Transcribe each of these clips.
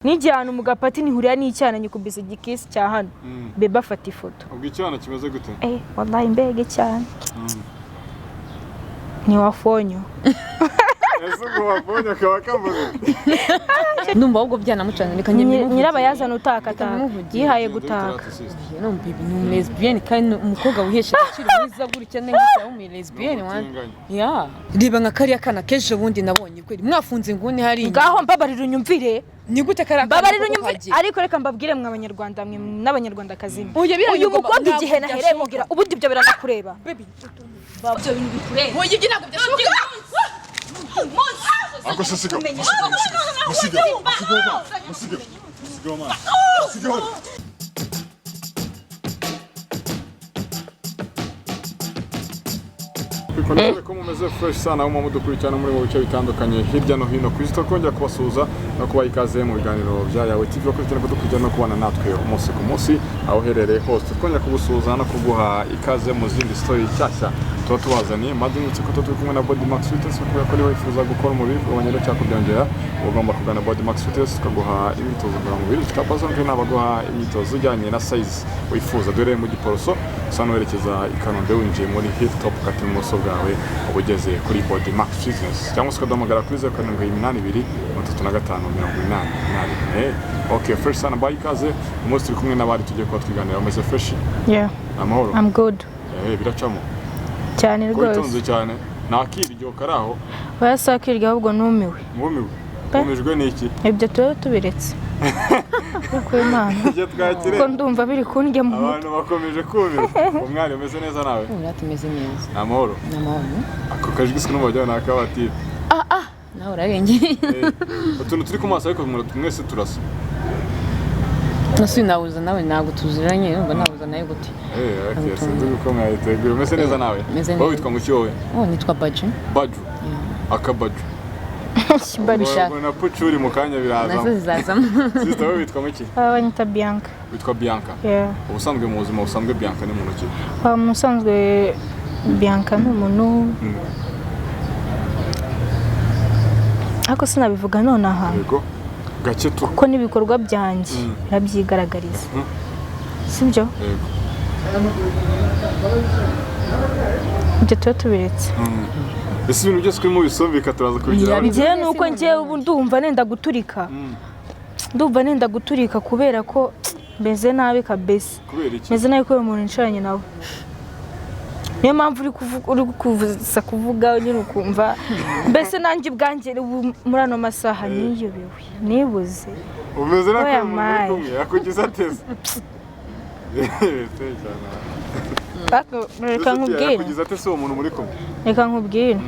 N'igihe ahantu mu gapati nihurira n'icyana, nyikubise igikisi cya hano, bebe afata ifoto. Ubwo icyana kimeze gute? Eh, wallahi mbega cyane ni wafonyo. Ese ubwo wabonye akaba kavuze? Ndumva ahubwo byanamucana, reka njye mbimuvugire. Nyirabayazana utakataka. Ndamuvugire. Yihaye gutaka. Numva ibi ni umulesbienne kandi ni umukobwa wihesha agaciro, mwiza gutya, neza w'umulesbienne wa ya. Reba nka kariya kana k'ejo bundi nabonye kweli mwafunze inguni hari inyuma. Ngaho mbabarira unyumvire. Ni gute kariya kana Mbabarira koko unyumvire. kagiye? Ariko reka mbabwire mwe Abanyarwanda mwe n'Abanyarwandakazi mwe, Oya, biriya uyu bigomba- mukobwa ntabwo igihe nahereye byashoboka. mubwira ubundi ibyo biranakureba. Baby, Ibyo bintu bikureba. oya, ibyo ntabwo byashoboka. Ako se sigaho, musigaho, musigaho, musigaho, musigaho, man, musigaho. Bikomeze ko mumeze fresh sana aho mudukurikirana muri mu bice bitandukanye hirya no hino ku isi. Twongera kubasuhuza no kubaha ikaze mu biganiro bya Yawe TV, bakurikirana, kudukurikirana no kubana natwe umunsi ku munsi aho uherereye hose. Twongera kugusuhuza no kuguha ikaze mu zindi story nshyashya tuba tubazaniye. Maze mwibutse ko tuba turi kumwe na Body Max Fitness, kubera ko niba wifuza gukora umubiri, kugabanya ibiro cyangwa kubyongera, uba ugomba kugana Body Max Fitness tukaguha imyitozo ngororamubiri. Dufite personal trainer baguha imyitozo ijyanye na size wifuza. Dore mu Giporoso, usa n'uwerekeza i Kanombe, winjiye muri Hilltop, ukata ibumoso bwawe, uba ugeze kuri Body Max Fitness, cyangwa se ukaduhamagara kuri 0782 35 81. Okay, fresh sana, bayi ikaze. Umunsi turi kumwe n'abari tugiye kuba twiganira. Bameze fresh? Yeah. Amahoro? I'm good. Biracamo? Cyane ko rwose. witonze cyane, ntakiryo kari aho? Bayasakirya ahubwo numiwe. Mwumiwe? Pe. Mwumijwe n'iki? Ibyo tuba tubiretse ku Imana. Ibyo twakire. Kuko ndumva biri kundya mu mutwe. Abantu bakomeje kumirwa. Umwari umeze neza nawe? Uriya tumeze neza. Ni amahoro? Ni amahoro. Ako kajwi sinumva wagira ni ak'abatiri. Nawe urarengeye. Utuntu turi ku maso ariko mwese turasa. Nasuye nabuza nawe, ntabwo tuziranye, urumva nabuza nawe gute? Okay, sinzi uko mwayiteguye. Umeze neza nawe? Meze neza. Wowe witwa ngo iki wowe? Oh, nitwa Baji. Baju, akabaju. Bishaka. Ubwo na pucuri mu kanya Nazo birazamo. zizazamo. Sister, wowe witwa ngo iki? Aba banyita Bianca. Witwa Bianca? Yeah. Ubusanzwe, mu buzima busanzwe, Bianca ni muntu ki? Musanzwe Bianca ni umuntu, ariko sinabivuga nonaha. Yego, gake tu. Kuko n'ibikorwa byanjye birabyigaragariza, sibyo? Yego. Ibyo tuba tubiretse. Ese ibintu byose urimo bisumvika, turaza kubigeraho. Njyewe ni uko njyewe ubu ndumva nenda guturika, ndumva nenda guturika kubera ko meze nabi kabisa. Kubera iki? Meze nabi kubera umuntu ncaranye nawe, niyo mpamvu uri kuvuga, uri kuvuza kuvuga nyine ukumva mbese nanjye ubwanjye ubu muri ano masaha niyobewe, nibuze. Umeze nabi Oya, kubera umuntu uri mayi. kumwe yakugize ateze. Ariko reka nkubwire. Yakugize ate se uwo muntu muri kumwe? Reka nkubwire,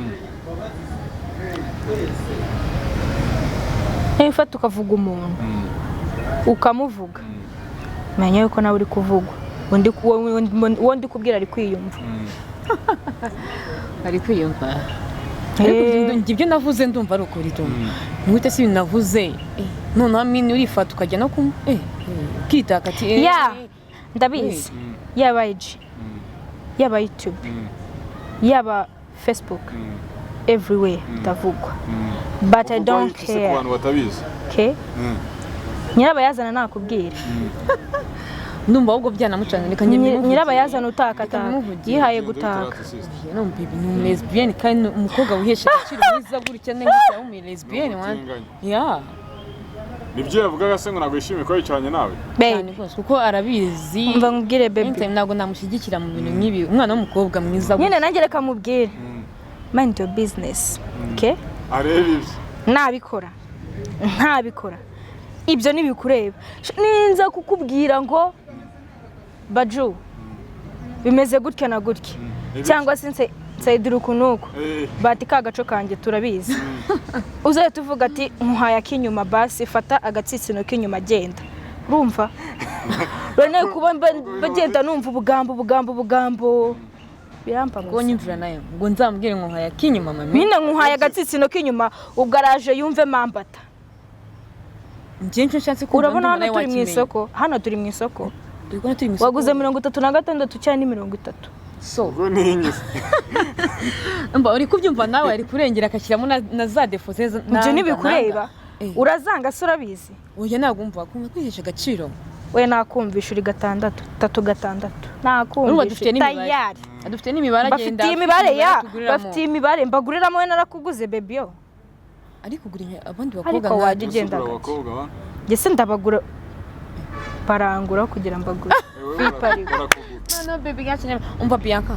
niba ufata ukavuga umuntu, ukamuvuga, menya yuko nawe uri kuvugwa. Uwo ndi kubwira ari kwiyumva. Ari kwiyumva. Ariko njye ibyo navuze ndumva ari ukuri tu. Ni si ibintu navuze, noneho amini urifata ukajya no ku ukitaka ati Ya, ndabizi, yaba IG, yaba YouTube, yaba Facebook, everywhere ndavugwa, but I Uvugwaho don't iki se ku care. bantu batabizi? Okay, nyirabayazana nakubwira. Ndumva ahubwo byanamucana, reka njye mbimuvugire. Nyirabayazana utakataka. Reka mbimuvugire. Yihaye gutaka. Numva ibi ni umulesbienne kandi ni umukobwa wihesha agaciro, mwiza gutya, neza w'umulesbienne wa ya. Nibyo yavugaga se ngo ntabwo yishimiye ko yicaranye nawe? Cyane Babe, rwose, kuko arabizi. Umva nkubwire baby. Anytime ntabwo namushyigikira mu bintu nk'ibi, umwana w'umukobwa mwiza Nyine gutya. nanjye reka mubwire, mind your business, okay? Areba ibyo. Nabikora ntabikora, ibyo ntibikureba. Ninza kukubwira ngo baju bimeze gutya na gutya, cyangwa se nsayidira uku n'uku, bati ka gaco kanjye turabizi, uzahita uvuga ati nkuhaye ak'inyuma, basi fata agatsitsino k'inyuma genda. Urumva rero kuba bagenda numva ubugambo, ubugambo, ubugambo birambabaza. Ubwo nyumvira nayo ngo nzamubwire ngo nkaya k'inyuma mami. Nyine nkuhaye agatsitsino k'inyuma, ubwo araje yumve mambata. Njye nicyo nshatse kumva. Urabona Ndumva hano nawe turi mu wakimenya. isoko, hano turi mu isoko. Turi kubona turi mu isoko. Waguze 36 cyangwa ni 30? So Ubwo ni inyise. mba uri kubyumva nawe, ari kurengera akashyiramo na za defo ze Ibyo ntibikureba. Urazanga se? Urabizi. Oya, ntabwo mva kumva kwihesha agaciro. We, nakumvisha uri gatandatu, tatu, gatandatu. Urumva Nakumvisha dufite n'imibare. Tayari. Dufite n'imibare agenda. Bafitiye imibare ya tuguriramo. Bafitiye imibare mbaguriramo. We, narakuguze, baby yo. Ariko kugura abandi bakobwa Ariko nkatwe. wajya ugenda Ugura gake. abakobwa ba? Njye se ndabagura? Barangura kugira mbagure. Ewe, Vipi ariko? barakugura. No, no, baby gacu. Umva Bianca,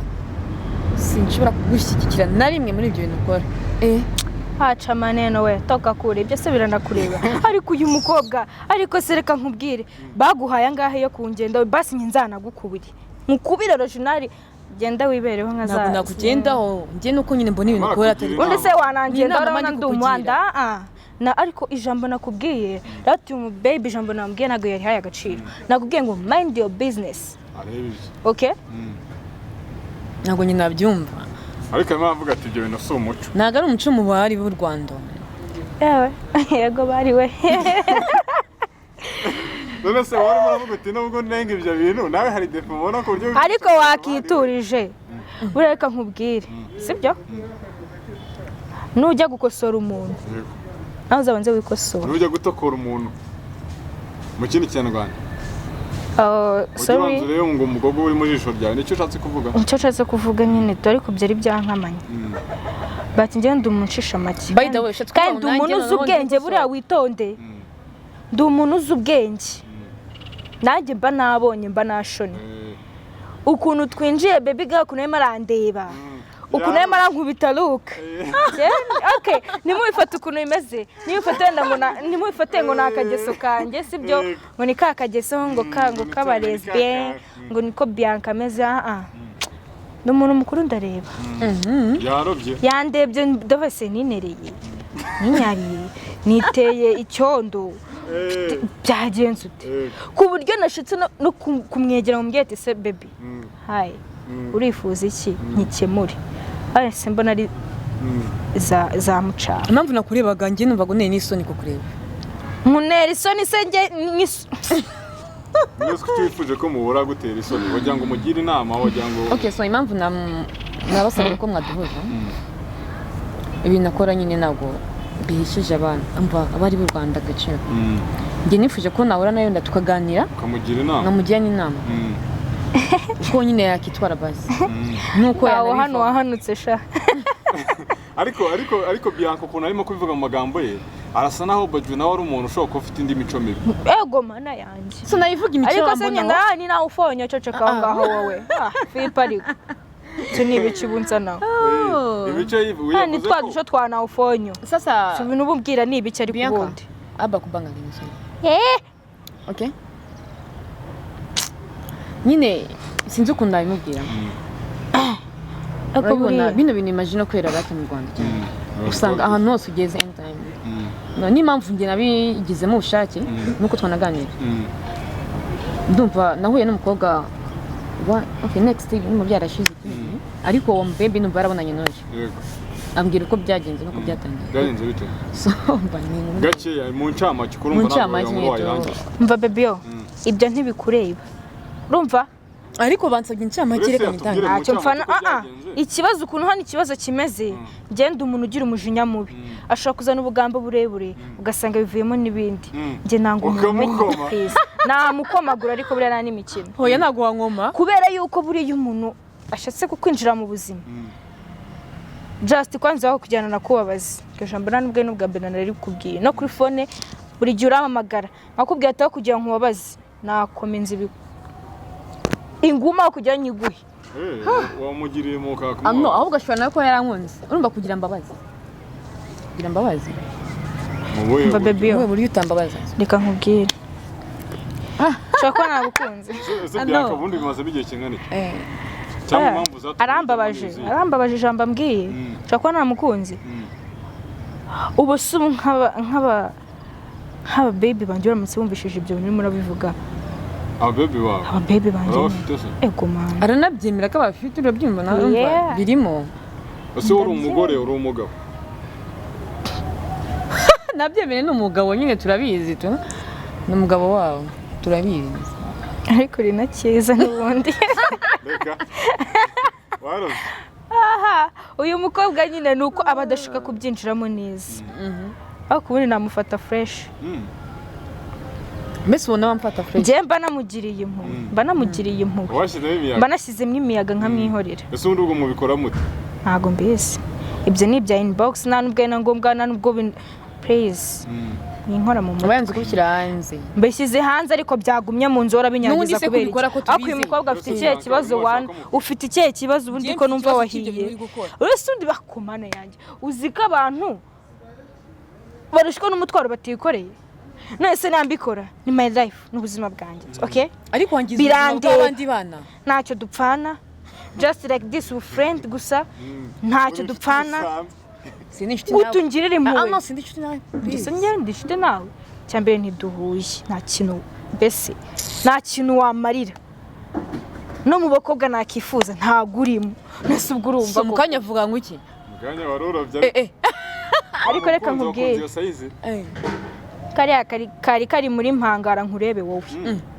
sinshobora kugushyigikira na rimwe muri ibyo bintu ukora. Haca maneno we, toka kure. Ibyo se biranakureba? Ariko uyu mukobwa, ariko se reka nkubwire, baguhaye angahe yo kungenda? Basi njye nzanagukubire, nkukubire original, genda wibereho nka za. Ntabwo nakugendaho njye, nuko nyine mbona ibintu ukora atari Barakugira Undi se wanangenda? Ni inama Urabona ndi ndi umuhanda na ariko ijambo nakubwiye rati umu baby, ijambo namubwiye ntabwo yarihaye agaciro. Nakubwiye ngo mind your business. Areba ibyo. Okay. Ntabwo nyine nabyumva. Ariko arimo aravuga ati ibyo bintu si umuco. Ntabwo ari umuco mu bari b'u Rwanda. Yewe, yego, bari we. None se wowe urimo uravuga uti nubwo nenga ibyo bintu, nawe hari défaut ubona ku buryo Ariko wakiturije buriya. Reka nkubwire, sibyo? Nujya gukosora umuntu, Yego. nawe uzabanze wikosora. Nujya gutokora umuntu mu kindi Kinyarwanda, Oh, ujye sorry. ubanza urebe ngo umugogo uri mu jisho ryawe. Nicyo ushatse kuvuga? Icyo nshatse kuvuga nyine, dore ko byari byankamanye, bati njyewe ndi umuntu make. By the way, ushatse Kandi kuvuga ndi ngo umuntu nanjye uzi noneho ubwenge. ndi Buriya witonde, ndi umuntu uzi ubwenge. Nanjye mba nabonye, mba nashonye. Ukuntu twinjiye, baby girl, ukuntu arimo arandeba, ukuntu arimo arankubita look. Okay, ntimubifate ukuntu bimeze, ntimubifate wenda ngo ntimubifate ngo ni akageso kanjye, sibyo? Ngo ni ka kageso ngo ka ngo k'aba lesbienne, ngo niko Bianca ameze. Ah, ni umuntu mukuru, ndareba. Yarobye. Yandebye, ndabese ninereye, ninyariye, niteye icyondo. Byagenze ute ku buryo nashitse no kumwegera mu ati se baby, hi, urifuza iki nkikemure? Ese mbona ari za mucana. Impamvu nakurebaga njye, numvaga unteye n'isoni kukureba. Nkunera isoni se njye Mwese kuki wifuje ko muhura gutera isoni? Wagira ngo umugire inama, wagira ngo Okay, so impamvu nabasabye ko mwaduhuza, ibintu akora nyine ntabwo bihishije abana umva abari b'u Rwanda agaciro. Njye nifuje ko nahura nayo nda tukaganira, ukamugira inama. nkamugira n'inama uko nyine yakitwara basi nuko Aho hano yanabivamo. wahanutse sha. Ariko Bianca, ukuntu arimo kubivuga mu magambo ye, arasa naho Baju nawe ari umuntu ushobora kuba ufite indi mico mibi. Ego mana yanjye. So nayivuga imico Ariko se wambona. nyine ni nawe ufonye, ceceka aho ngaho wowe. Ah, Filipe, ariko icyo ni ibiki ubunza nawe? Imico yivuye. Ni twa duco twa nawe ufonyo. Sasa Si ibintu ubumbwira ni ibiki ariko? Bianca, Ubundi aba kubanga ngisho. Eh. Okay, nyine sinzi ukuntu nabimubwira. Ariko Urabibona, buriya bino bintu imagine no kwera bake mu Rwanda cyane, usanga ahantu hose ugeze anytime. No, n'impamvu njye nabigizemo ubushake nuko twanaganira, ndumva nahuye n'umukobwa wa okay next ibintu byarashize ikindi gihe, ariko uwo baby numva yarabonanye n'uyu, ambwira uko byagenze n'uko byatangiye. Byagenze bite? So mba ni inkuru. Gakeya, mu ncamake. Mu Urumva ntabwo ncamake, iyo nkuru wayirangiza. Mva baby yo, ibyo ntibikureba, urumva? Ariko bansabye incamake. Uretse Reka yatubwire nyitange. mu Ntacyo mfana. ncamake uko Ah ah. byagenze. Ikibazo ukuntu hano ikibazo kimeze, ngenda umuntu ugira umujinya mubi ashobora kuzana ubugambo burebure, ugasanga bivuyemo n'ibindi. Njye nanga umuntu umenya. Ukamukoma. Please. Namukomagura, ariko buriya nta n'imikino. Hoya, ntabwo wankoma. Kubera yuko buriya umuntu ashatse kukwinjira mu buzima, just kwanza aho kujyana na kubabaza iryo jambo, nta nubwo n'ubwa mbere narikubwiye no kuri phone, buri gihe urampamagara nkakubwira ati aho kugira ngo nkubabaze nakomenza ibi inguma aho kugira nyiguhe. Eh, wamugiriye mu Ah, no, ahubwo ashobora nawe kuba yarankunze, urumva, kugira mbabazi, kugira mbabazi. Mu buhe Umva buryo? baby yo. Wowe buryo utambabaza. Reka nkubwire, ushobora kuba nagukunze. Ese Ah, Bianca, no. ubundi bimazemo igihe kingana iki? Eh, Cyangwa Ah, impamvu zatumye arambabaje. uhitamo izihe? Arambabaje ijambo ambwiye. Ushobora kuba namukunze. Ubu si ubu nk'aba baby banjye baramutse bumvishije ibyo bintu urimo urabivuga. Aba baby bawe? Aba baby banjye Baba nyine. bafite se? Ego man. Aranabyemera ko abafite, urabyumva nawe, urumva Yeah. birimo. Ese wowe uri umugore, uri umugabo? Nabyemere, ni umugabo nyine, turabizi tu, ni umugabo wawe, turabizi. Ariko uri na cyiza n'ubundi. Reka, waroze. Aha uyu mukobwa nyine ni uko aba adashaka kubyinjiramo neza. Ariko ubundi namufata fresh. Mbese ubona wamfata fresh? Njye mba namugiriye impuhwe, mba namugiriye impuhwe. Washyizemo imiyaga. Mba nashyizemo imiyaga nkamwihorera. Ese ubundi ubwo mubikora mute? Ntabwo mbizi, ibyo ni ibya inbox, nta nubwo ari na ngombwa, nta nubwo please, ninkora mu mutwe. Aba yanze kubishyira hanze. Mbishyize hanze, ariko byagumye mu nzu warabinyangiza. N'ubundi se Kubera kubikora iki? ko Ariko uyu tubizi? mukobwa afite Ese ikihe Bianca, kibazo? urimo Wana urashaka ko ufite ikihe kibazo ubundi Njye ko mfite numva ikibazo cy'ibyo wahiye? bintu uri gukora. Uretse undi bakumana yanjye, uzi ko abantu barushwa n'umutwaro batikoreye. None se nambikora, ni my life, ni ubuzima bwanjye, okay? Ariko wangiza ubuzima Birandeba. bw'abandi bana. Ntacyo dupfana, just like this, we friend gusa, ntacyo dupfana. Sindi inshuti nawe. Utungirira Ah, impuhwe. no, sindi inshuti nawe. Ndetse njye ndi inshuti nawe? Icya mbere, ntiduhuye, nta kintu, mbese nta kintu wamarira. No mu bakobwa nakifuza ntabwo urimo. Mbese ubwo urumva So mu ko kanya avuga ngo iki? Mu kanya warorobye. Eh eh. Ariko reka nkubwire. Iyo size. Eh. Kariya kari muri mpangara nkurebe wowe,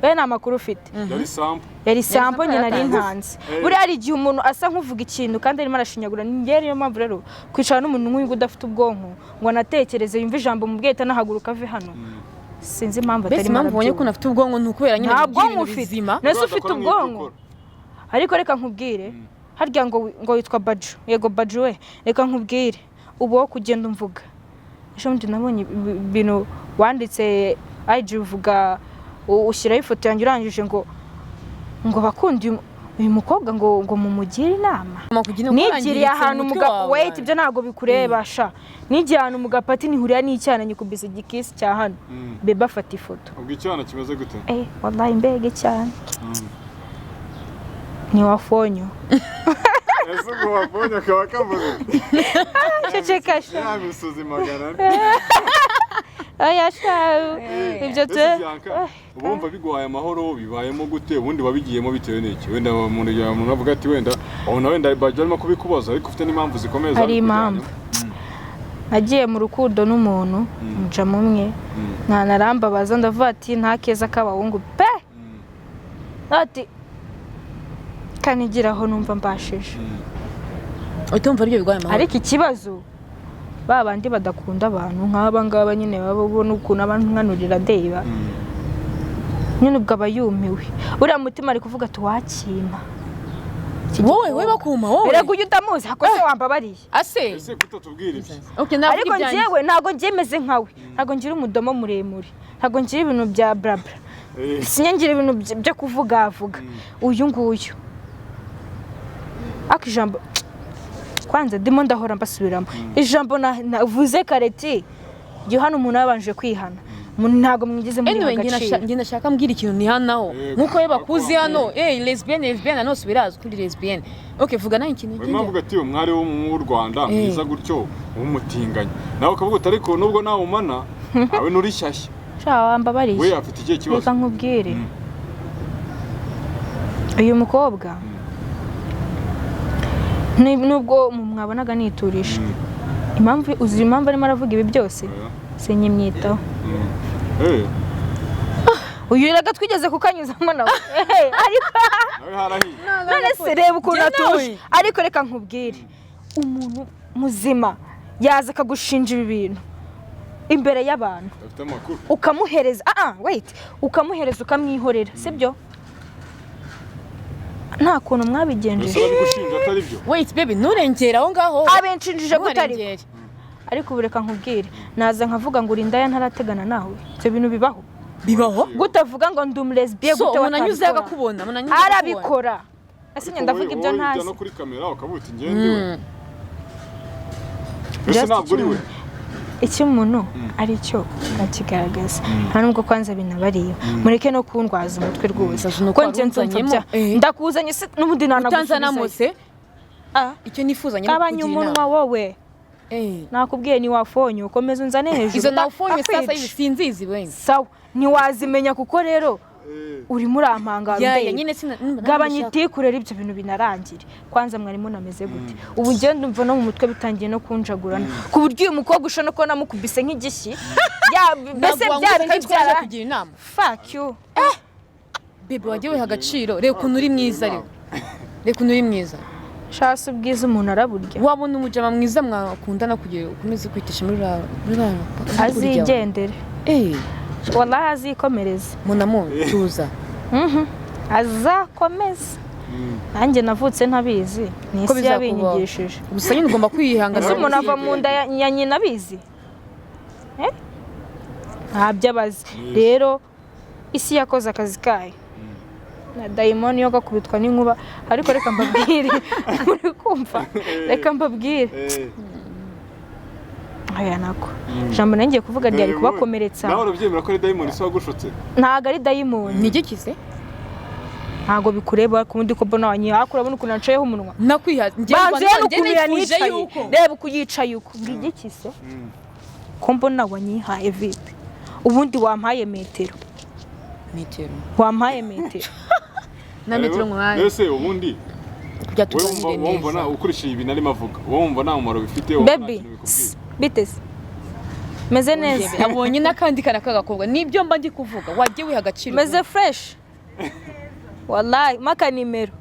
we nta makuru ufite. Yari sample. Yari sample nyine nari yatanze. ntanze. Buriya hari igihe umuntu asa nk'uvuga ikintu kandi arimo arashinyagura. Njye niyo mpamvu rero kwicara n'umuntu nk'uyu udafite ubwonko ngo anatekereze, yumve ijambo mubwiye anahaguruka ave hano, sinzi impamvu Mbese atarimo impamvu ubonye ko arabyumva. unafite ubwonko ni ukubera nyine Nta ugira bwonko ibintu ufite. bizima. Nese ufite ubwonko? Ariko reka nkubwire, harya ngo witwa Baju? Yego Baju we, reka nkubwire, ubu wo kugenda umvuga, ejo bundi nabonye ibintu wanditse IG, uvuga ushyiraho ifoto yanjye, urangije ngo bakunda uyu mukobwa, ngo mumugire inama. Mama, kugira ngo Nigiriye wangiritse ahantu mu mu mutwe ga wawe. Wait, ibyo ntabwo bikureba sha. Nigiye ahantu mu gapati, nihurira n'icyana, nyikubise igikisi cya hano, bebe afata ifoto. Ubwo icyana kimeze gute? Eh, wallahi mbege cyane, ni wafonyo. Ese ubwo wabonye akaba kavuze? Ceceka sha. Ya misozi 400. Oya sha, ibyo tu Ese Bianca, uba wumva biguhaye amahoro? Bibayemo gute ubundi? Wabigiyemo bitewe n'iki? Wenda umuntu avuga ati wenda wabona wenda Baju arimo kubikubaza, ariko ufite n'impamvu zikomeye Hari zabikujyanyemo. impamvu. Nagiye mu rukundo n'umuntu njama umwe, ntanarambabaza, ndavuga ati nta keza k'abahungu pe, ati kanigiraho numva mbashije. Uhita wumva aribyo biguhaye amahoro. Ariko ikibazo, ba bandi badakunda abantu nk'aba ngaba nyine, baba ubona ukuntu abantu nkanurira ndeba nyine, ubwo aba yumiwe. Uriya mutima ari kuvuga ati wakima. Wowe we bakuma wowe. Erega ujya utamuzi hakose wambabariye. Ase. Ese kutatubwira ibyo? Okay, navuga Ariko ibyanjye. njyewe ntabwo ngemeze nkawe, ntabwo ngira umudomo muremure, ntabwo ngira ibintu bya blabla. Sinyangira ibintu byo kuvugavuga. Uyu nguyu ariko ijambo kwanza ndimo ndahora mbasubiramo ijambo navuze kareti jya hano, umuntu yabanje kwihana. Ntabwo mwigeze muri Anyway, agaciro. njye ndashaka mbwira ikintu nihanaho. Yego. Nkuko we bakuzi hano, eh, lesbienne, lesbienne hano birazwi kuri lesbienne. Okay, vuga nawe ikintu. Urimo avuga ati umwari wo mu Rwanda mwiza gutyo w'umutinganyi, nawe ukavuga uti ariko nubwo nawe umana nawe nturi shyashya. Sha, wambabariye. We afite ikihe kibazo? Reka nkubwire, uyu mukobwa nubwo mwabonaga niturisha, impamvu, uzi impamvu arimo aravuga ibi byose? Oya. Sinyimwitaho. Eh, Uyu rega twigeze kukanyuzamo nawe. Ariko nawe harahiye. None se reba ukuntu Njye nawe. atuje. Ariko reka nkubwire, umuntu muzima yaza akagushinja ibi bintu imbere y'abantu, Afite amakuru. ukamuhereza, ah ah, wait, ukamuhereza, ukamwihorera, sibyo? Nta kuntu Ese mwabigenjeje. arabigushinja atari byo? Wait baby, nturengere aho ngaho. Abenshingije gute ariko? Nturengere. Ariko ubu reka nkubwire, naza nkavuga ngo uri indaya ntarategana nawe, ibyo bintu bibaho? Bibaho. Gute avuga ngo ndi umulesbienne? So Gute umuntu anyuze watabikora? akakubona, umuntu anyuze akakubona. Arabikora. Ese njye ndavuga ibyo Wowe ujya ntazi. no kuri kamera ukavuga uti njye ndi we. Ese Just ntabwo uri we? Icyo umuntu ari cyo arakigaragaza, nta nubwo kwanza binabariye. Mureke no kundwaza umutwe rwose. Sasa nuko Ko njye nzumva warunzanyemo. bya ndakuzanye se n'ubundi Utanzanamo nanagusubizayo. se? Ah, Icyo nifuza nyine gabanya kukugira umunwa. inama. Wowe nakubwiye ni wafonye, ukomeza unzane hejuru. Izo nawufonye sasa Ndakwica. hivi sinzizi wengi. Sawa, ntiwazimenya kuko rero urimo urampangara Ya ya undeba. nyine sina Gabanya itiku rero, ibyo bintu binarangire. Kwanza mwari munameze gute? Ubu njye ndumva no mu mutwe bitangiye no kunjagurana, ku buryo uyu mukobwa ushobora no kubona namukubise nk'igishyi. Ya, mbese bya bindi byara kugira inama. Fuck you. Bebe, wajye wiha agaciro. Reba ukuntu uri mwiza, reba. Reba ukuntu uri mwiza. Shasi ubwiza umuntu araburya. Wabona umujama mwiza mwakundana kugira ukomeze kwitisha muri muri Azigendere. Eh. Wallahi azikomereza. Munamo tuza. Azakomeza. Nanjye navutse ntabizi, ni Ko isi bizakubaho. yabinyigishije. Gusa nyine ugomba kwihangana. Ese umuntu ava mu nda ya nyina abizi? Eh? Ntabyo abazi. Rero isi yakoze akazi kayo na dayimoni yo gakubitwa n'inkuba. Ariko reka mbabwire, muri kumva, reka mbabwire. Aya nako ijambo nari ngiye kuvuga ryari kubakomeretsa. Nawe urabyemera ko ari dayimoni se wagushutse? Ntabwo ari dayimoni. Ni igiki se? Ntabwo bikureba ariko ubundi ko mbona wanyiha, urabona ukuntu naciyeho umunwa. Nakwiha njye. Banze Rwanda, hano njye ukuntu nifuje yanicaye. yuko Reba uko yicaye, uko ngiki se ko mbona wanyihaye vipi? Ubundi wampaye metero. Metero? Wampaye metero. Na metero nkwaye. Ese ubundi Kujya wowe wumva tuganire wumva neza. Ukurikije ibintu arimo avuga, wowe wumva nta mumaro bifite, wowe nta Baby, kintu bikubwiye? biteze meze neza. Abonye n'akandi kana k'agakobwa, nibyo mba ndi kuvuga, wajye wiha agaciro. Meze fresh wallahi, maka nimero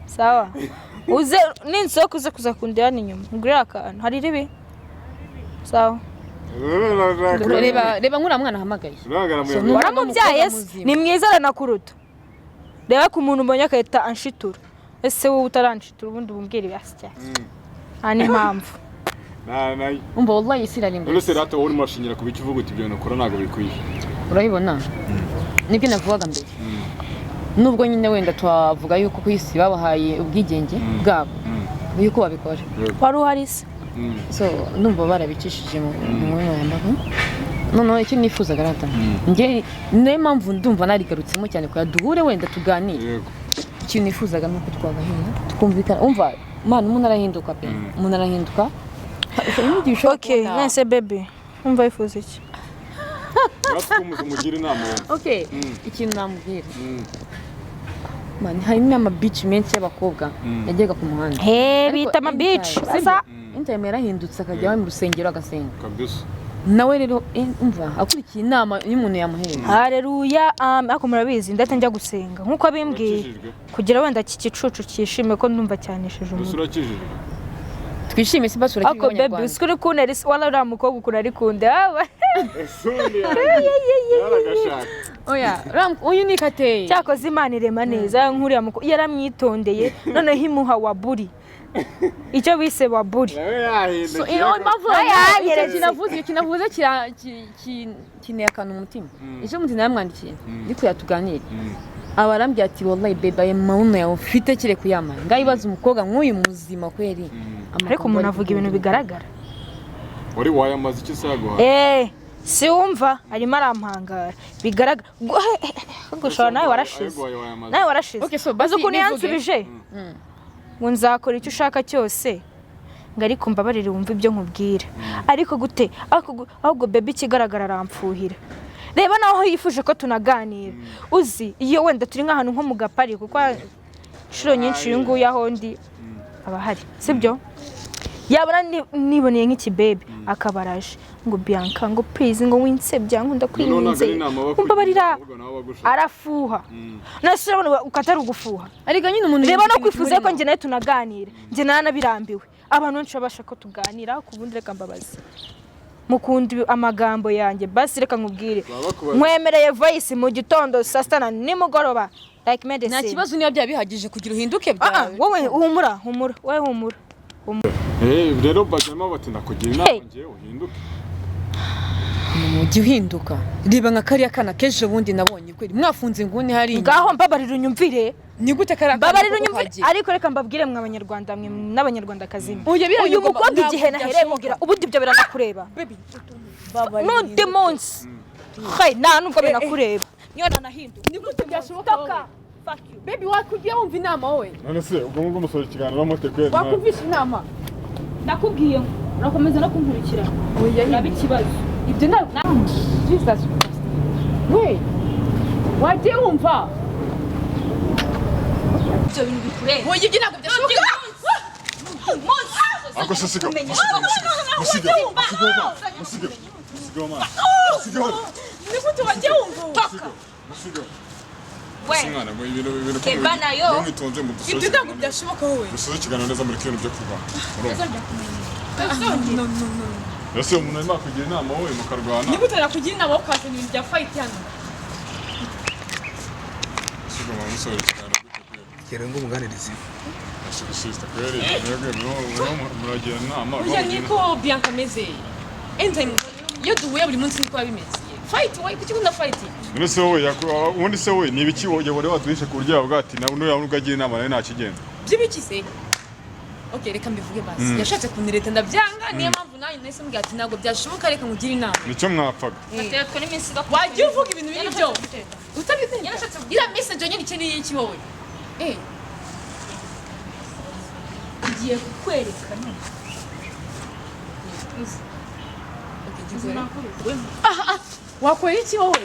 sawa, uze ninsohoka uze kuza kundeba inyuma, ngurire akantu hari ribi, sawa? Reba, reba nk'uriya mwana ahamagaye. Uragara So, muyaga. Waramubyaye se? muzima. Ni mwiza aranakuruta. Reba ku muntu mbonye agahita anshitura. Ese wowe utaranshitura ubundi ubumbwira ibasya nta n'impamvu. Na na Umva, wallahi isi irarimbutse. None se rata wowe urimo urashingira ku bice uvuga uti ibyo bintu ukora ntabwo bikwiye? Urabibona, nibyo navugaga mbere, nubwo nyine wenda twavuga yuko ku isi babahaye ubwigenge bwabo yuko babikora. Wari uhari se? So ndumva barabicishije mu nkoranyambaga. Noneho icyo nifuzaga rata njye, niyo mpamvu ndumva narigarutsemo cyane kugira duhure wenda tuganire. Ikintu nifuzaga ni uko twagahura tukumvikana. Umva mwana, umuntu arahinduka pe, umuntu arahinduka. Hari n'igihe ushobora Okay. kubona- Nese baby, umva yifuza iki? Natwe umugira inama wowe. Okay, ikintu namubwira, man, hari n'amabici menshi y'abakobwa yajyaga ku muhanda. He. Ariko Bita amabici. anytime, Asa anytime yarahindutse akajya mu rusengero agasenga. Kabisa. Nawe rero umva, akurikiye inama y'umuntu yamuhereye. Hareruya, amen. Ariko murabizi, ndahita njya gusenga nk'uko abimbwiye. Urakijijwe? Kugira wenda iki gicucu cyishime ko ndumva cyanesheje Gusa umutwe. urakijijwe? Twishime si basura. Ariko baby, uzi ko uri kuntera isi wala uriya mukobwa ukuntu ari kundeba. Ese ubundi yaragashaka. Oya, uyu ni kateye. Cyakoze Imana irema neza, nk'uriya mukobwa yaramwitondeye, noneho imuha waburi, icyo bise waburi. Nawe yahindukiye. Iyo mpamvu Ayanyeretse. icyo kinavuze, icyo kinavuze kinteye akantu mu mutima. Ejo bundi naramwandikiye ndiko yatuganire, aba arambwira ati: "Wallahi baby, ayo mabuno yawe ufite kire kuyamara." Ngaho ibaze umukobwa nk'uyu muzima kweri. Ariko umuntu avuga ibintu bigaragara. Wari wayamaze icyo se yaguhaye? Eh, si wumva arimo arampangara bigaragara gushora, nawe warashize. Ayaguhaye wayamaze. Nawe warashize. Okay, so uzi basi ukuntu bivuge. yansubije ngo nzakora icyo ushaka cyose, ngo ariko mbabarire wumve ibyo nkubwira, ariko gute, ahubwo baby, ikigaragara aramfuhira. Reba naho yifuje ko tunaganira. Uzi iyo wenda turi nk'ahantu nko mu gapari, kuko inshuro nyinshi uyu nguyu aho ndi aba ahari, sibyo? Yabona niboneye nk'ikibebe akaba araje ngo: "Bianca," ngo, "please," ngo, "winsebya," ngo, Noneho ntabwo "ndakwinginze." ari inama bakugira, Umbabarira. ahubwo nawe bagushaka. Arafuha. None urabona uko atari ugufuha? Ariko nyine umuntu Reba no yumva kwifuza ko ikintu. njye nawe tunaganira. Njye nanabirambiwe, abantu benshi babasha ko tuganira. Ku bundi reka mbabaze, mukunda amagambo yanjye? Basi reka nkubwire. Baba bakubaza. Nkwemereye voice mu gitondo, saa sita na nimugoroba, like Nta medicine. kibazo niba byaba bihagije kugira uhinduke Ah, ah, byawe. Wowe humura, humura, wowe humura. Eh, rero bajyamo bati ndakugira inama Hey. njyewe uhinduke. Ujya uhinduka. Reba nka kariya kana k'ejo bundi nabonye kweri mwafunze inguni hari inyuma. Ngaho mbabarira unyumvire. Ni gute kariya kana Mbabarira koko unyumvire. kagiye? Ariko reka mbabwire mwe abanyarwanda mwe n'abanyarwandakazi mwe, Oya, biriya uyu bigomba- mukobwa ntabwo igihe nahereye byashoboka. mubwira, ubundi ibyo biranakureba? Baby, babarira N'undi uhinduke. munsi, hey, nta nubwo binakureba niyo nanahinduka. Ni gute byashoboka wowe? Baby, wakugiye wumva inama wowe? None se ubwo ngubwo musoje ikiganiro mute kweri? Wakumvisha inama? Ndakubwiye ngo urakomeza no kunkurikira, Oya. uraba ikibazo. Ibyo ntabwo. Jesus Christ we, wagiye wumva? Ibyo bintu bikureba. Oya, ibyo ntabwo byashoboka. Ako se siga. Musiga. Musiga. Musiga. Musiga man. Musiga. Ni gute wagiye wumva? Musiga. We. Ese mwana ngo ibintu ko Keba nayo. mwitonze mudusoze Ibyo ntabwo byashoboka wowe. Dusoze ikiganiro neza muri ibintu byo kurwana, urumva? No, no, no. Ese umuntu arimo akugira inama, wowe mukarwana? Niba utarakugira inama wo kwazana ibintu bya fight hano. Ese ugomba gusohora ikiganiro gute kweli? Gera ngo umuganirize. Ese sister, kweli mwebwe murimo muragira inama? Burya niko Bianca ameze. Anytime iyo duhuye buri munsi niko biba bimeze. Fight, why kuki ukunda fight? None se wowe ubundi se wowe ni ibiki wowe wari waduhishe ku buryo yavuga ati nawe nuriya nubwo agira inama nawe ntakigenda? By'ibiki se? Okay, reka mbivuge basi. Yashatse kunireta ndabyanga, niyo mpamvu nanjye nahise mubwira ati ntabwo byashoboka, reka nkugire inama. Nicyo mwapfaga? Bateretwa n'iminsi. Wajya uvuga ibintu biri byo utabizi. Iriya message yonyine ikeneye iki wowe? Eh, Ngiye kukwereka none. Okay, gikore. Wakora iki wowe?